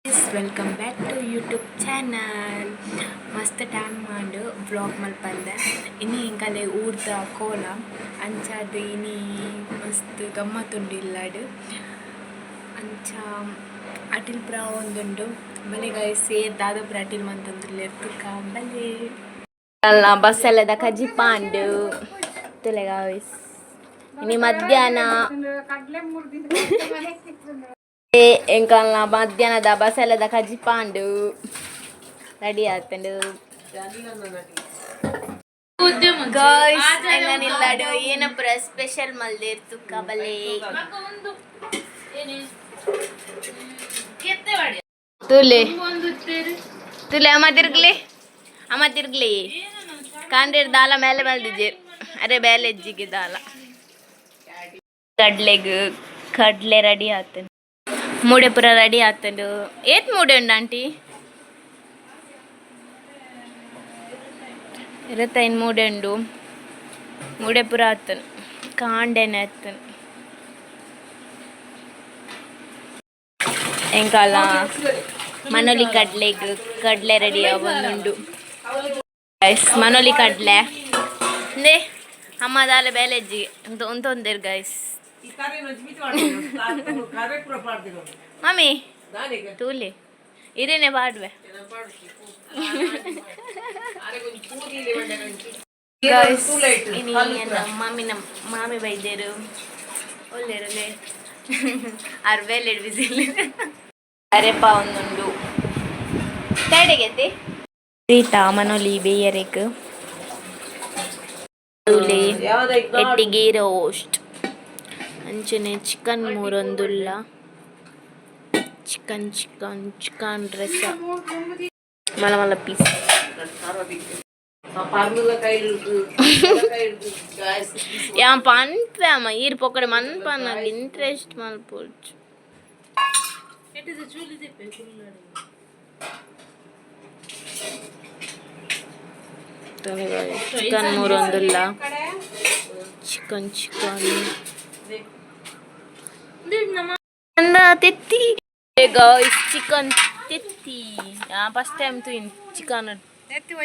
Welcome back to YouTube channel. ಮಸ್ತ್ time ಆಂಡ್ vlog ಮಲ್ಪಂದೆ. ಇನಿ ಎಂಕಲೆ ಊರ್ದ ಕೋಲ. ಅಂಚಾದ್ ಇನಿ ಮಸ್ತ್ ಗಮ್ಮತ್ತುಂಡು ಇಲ್ಲಡ್. ಅಂಚ ಅಟಿಲ್ ಪೂರ ಆವೊಂದುಂಡು. ಬಲೆ ಗೈಸ್, ಏರ್ ದಾದ ಪೂರ ಅಟಿಲ್ ಮಂತೊಂದುಲ್ಲೆರ್ ತುಕ ಬಲೆ. ಬಸ್ಸೆಲ್ಲದ ಕಜಿಪಾಂಡು ತುಲೆ ಗೈಸ್. ಇನಿ ಮಧ್ಯಾಹ್ನ ಎಂಕಲ್ನ ಮಧ್ಯಾಹ್ನದ ಬಸಲೆದ ಕಜಿಪಾಂಡು ರೆಡಿ ಆತುಂಡು ಗೈಸ್. ಎಂಗನಿಲ್ಲಡು ಏನಪುರ ಸ್ಪೆಷಲ್ ಮಲ್ದೇರ್ ತುಕ್ಕ ಬಲೆ. ತುಲೆ ತುಲೆ, ಅಮ್ಮ ತಿರ್ಗ್ಲಿ, ಅಮ್ಮ ತಿರ್ಗ್ಲಿ. ಕಾಂಡೇರ್ ದಾಲ ಮೇಲೆ ಮಲ್ದಿಜೇರ್. ಅರೆ ಬೇಲೆ ಎಜ್ಜಿಗೆ ದಾಲ. ಕಡ್ಲೆಗ್ ಕಡ್ಲೆ ರೆಡಿ ಆತುಂಡು. ಮೂಡೆ ಪೂರ ರೆಡಿ ಆತುಂಡು. ಏತ್ ಮೂಡೆ ಉಂಡು ಆಂಟಿ? 25 ಮೂಡೆ ಉಂಡು. ಮೂಡೆ ಪೂರ ಆತುಂಡು. ಕಾಂಡೆನೆ ಆತುಂಡು. ಎಂಕಾಲ ಮನೋಲಿ ಕಡ್ಲೆಗ್ ಕಡ್ಲೆ ರೆಡಿ ಆವೊಂದುಂಡು ಗೈಸ್. ಮನೋಲಿ ಕಡ್ಲೆ ಇಂದೇ. ಅಮ್ಮ ದಾಲ ಬೇಲೆಜ್ಜಿ ಅಂತ ಉಂತೊಂದೇರು ಗೈಸ್. ಮಮ್ಮಿ ತೂಲೆ, ಇರೇನೆ ಪಾಡ್ವೆ ಗೈಸ್. ಇನಿ ಎನ್ನ ಮಾಮಿನ ಮಾಮಿ ಬೈದೇರು ಒಲ್ಲೇರುಲೆ ಆರ್ ಬೇಲೆಡ್ ಬಿಸಿಲ್ ಅರೆಪ ಒಂದುಂಡು ತಡೆಗೆತಿ. ಸೀತಾ ಮನೋಲಿ ಬೇಯರೆಗ್ ತೂಲೆ. ಎಟ್ಟಿಗೆ ರೋಸ್ಟ್ ಅಂಚನೆ ಚಿಕನ್ ಮೂರೊಂದುಲ್ಲ. ಚಿಕನ್ ಚಿಕನ್ ಚಿಕನ್ ರಸ ಮಲ್ಲ ಮಲ್ಲ ಪೀಸ್. ಯಾ ಪನ್ಪೆ ಅಮ್ಮ, ಈರ್ ಪೊಕ್ಕಡೆ ಮನ್ಪ నాకు ಇಂಟ್ರೆಸ್ಟ್ ಮಲ್ಪೊಡ್ಚಿ. ಚಿಕನ್ ಮೂರೊಂದುಲ್ಲ. ಚಿಕನ್ ಚಿಕನ್ ತೆತ್ತಿ ಗೈಸ್, ಚಿಕನ್ ತೆತ್ತಿ. ಫಸ್ಟ್ ಟೈಮ್ ತೂಯಿನ್ ಚಿಕನ್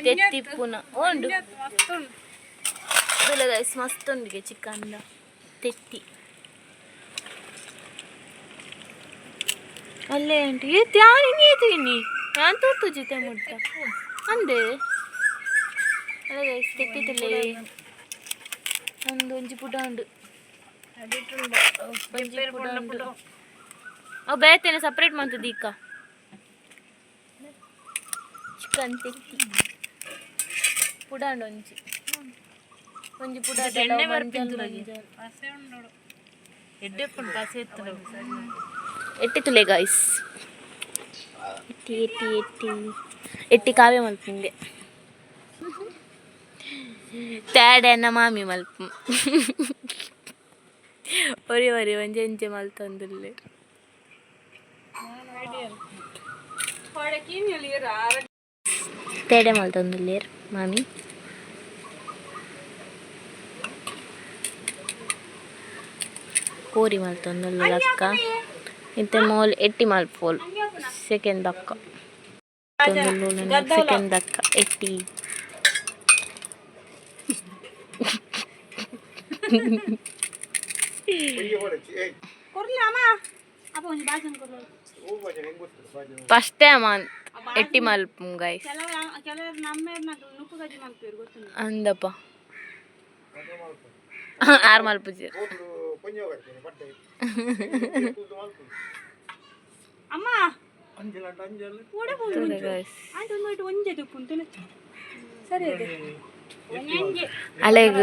ತೆತ್ತಿ ಪುನ ಉಂಡು. ಗೈಸ್, ಮಸ್ತ್ ಉಂಡಿಗೆ ಚಿಕನ್ ತೆತ್ತಿ. ಅಲ್ಲೇ ಆಂಟಿ, ಏತ್ ಯಾನ್ ಇನಿ ತೂಯಿನಿ. ಯಾನ್ ತೂತುಜಿ ಮುಟ್ಟ ಅಂದೆ. ಅಲ್ಲ ಗೈಸ್, ತೆತ್ತಿ ತುಲೆ. ಒಂದು ಒಂಜಿ ಪುಟ ಉಂಡು, ಒಂಜಿ ಪುಟ ಉಂಡು. ಅವು ಬೇತೆನೆ ಸಪ್ರೇಟ್ ಮಂತುದು ಇಕ್ಕ. ಚಿಕನ್ ತೆತ್ತಿ ಪುಡಾಂಡು ಒಂಜಿ ಒಂಜಿ ಪುಡ. ಎಣ್ಣೆ ಎಟ್ಟಿ ತುಲೆ ಗಾಯ್ಸ್, ಎಟ್ಟಿ ಎಟ್ಟಿ ಎಟ್ಟಿ ಎಟ್ಟಿ. ಕಾವ್ಯ ಮಲ್ಪುಂಗೆ ತ್ಯಾಡೆ ಮಾಮಿ ಮಲ್ಪು. ಒರಿ ಒರಿ ಒಂಜಿ ಎಂಚೆ ಮಲ್ತೊಂದುಲ್ಲೆ. ತೇಡೆ ಮಲ್ತೊಂದುಲ್ಲೆರ್ ಮಾಮಿ. ಕೋರಿ ಮಲ್ತೊಂದುಲ್ಲೆ ಅಕ್ಕ. ಇತ್ತೆ ಮೋಲ್ ಎಟ್ಟಿ ಮಲ್ಪೋಲ್. ಸೆಕೆಂಡ್ ಅಕ್ಕ, ಸೆಕೆಂಡ್ ಅಕ್ಕ ಎಟ್ಟಿ. ಫಸ್ಟ್ ಟೈಮ್ ಎಟ್ಟಿ ಮಲ್ಪು ಗೈಸ್. ಅಂದಪ್ಪ, ಆರ್ ಮಲ್ಪುಜಿ. ಅಮ್ಮ, ಅಲೆಗ್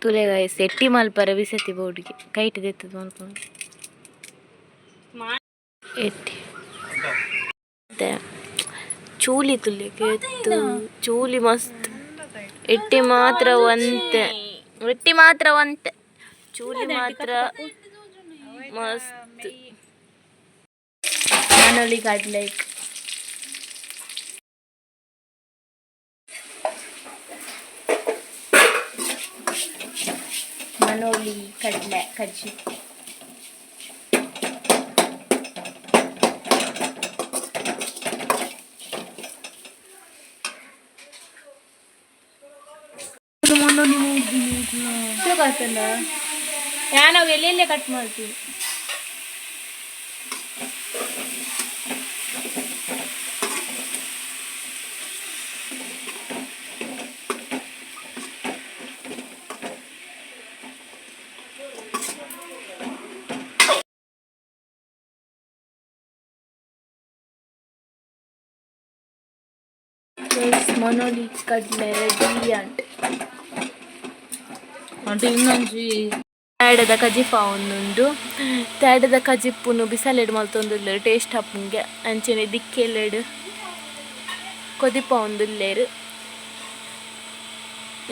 ತುಲೆ ಗೈಸ್, ಎಟ್ಟಿ ಮಲ್ಪರ ಬಿಸತಿ ಬೋರ್ಡ್ಗೆ ಕೈಟ್ ದೆತ್ತದ ಮಲ್ಪ ಎಟ್ಟಿ. ಚೂಲಿ ತುಲೆಗೆ ಎತ್ತು ಚೂಲಿ ಮಸ್ತ್. ಎಟ್ಟಿ ಮಾತ್ರ ಒಂತೆ, ಎಟ್ಟಿ ಮಾತ್ರ ಒಂತೆ, ಚೂಲಿ ಮಾತ್ರ ಮಸ್ತ್. ಮನೋಲಿ ಕಡ್ಲೆಗ್ ಮನೋಲಿ ಕಡಲೆ ಕಜ್ಜಿ. ಶೋಕಾತಂಡ ಯಾನ್ ಎಲ್ಲೆಲ್ಲೇ ಕಟ್ ಮಾಡ್ತೀನಿ. ಮನೋಲಿ ಕಡಲೆ ರೆಡಿ ಅಂಟ್. అంటే ಇನ್ನೊಂಜಿ. ತೇಡದ ಕಜಿಪ ಒಂದುಂಡು. ತೇಡದ ಕಜಿಪ್ಪುನು ಬಿಸಲೆಡ್ ಮಲ್ತೊಂದುಲ್ಲೆರ್, ಟೇಸ್ಟ್ ಆಪುಂಗೆ. ಅಂಚನೆ ದಿಕ್ಕೆಲೆಡ್ ಕೊದಿಪ ಒಂದುಲ್ಲೆರ್.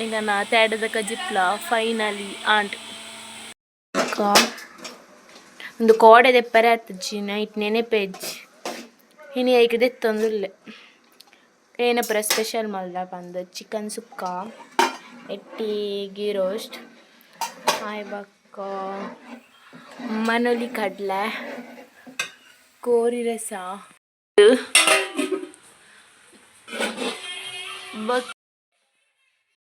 ಎಂಕನ ತೇಡದ ಕಜಿಪ್ಲ ಫೈನಲಿ ಆಂಡ್. ಉಂದು ಕೋಡೆ ದೆಪ್ಪರೆ ಆತುಜಿ, ನೈಟ್ ನೆನೆಪೆಜ್ಜಿ. ಇನಿ ಐಕ್ ದೆತ್ತೊಂದುಲ್ಲೆ. ಏನಪುರ ಸ್ಪೆಷಲ್ ಮಲ್ದ ಪಂದ್ ಚಿಕನ್ ಸುಕ್ಕ, ಎಟ್ಟಿ ಗೀ ರೋಸ್ಟ್ ಆಯ್ ಬೊಕ್ಕ ಮನೊಲಿ ಕಡಲೆ, ಕೋರಿ ರಸ. ಬೊಕ್ಕ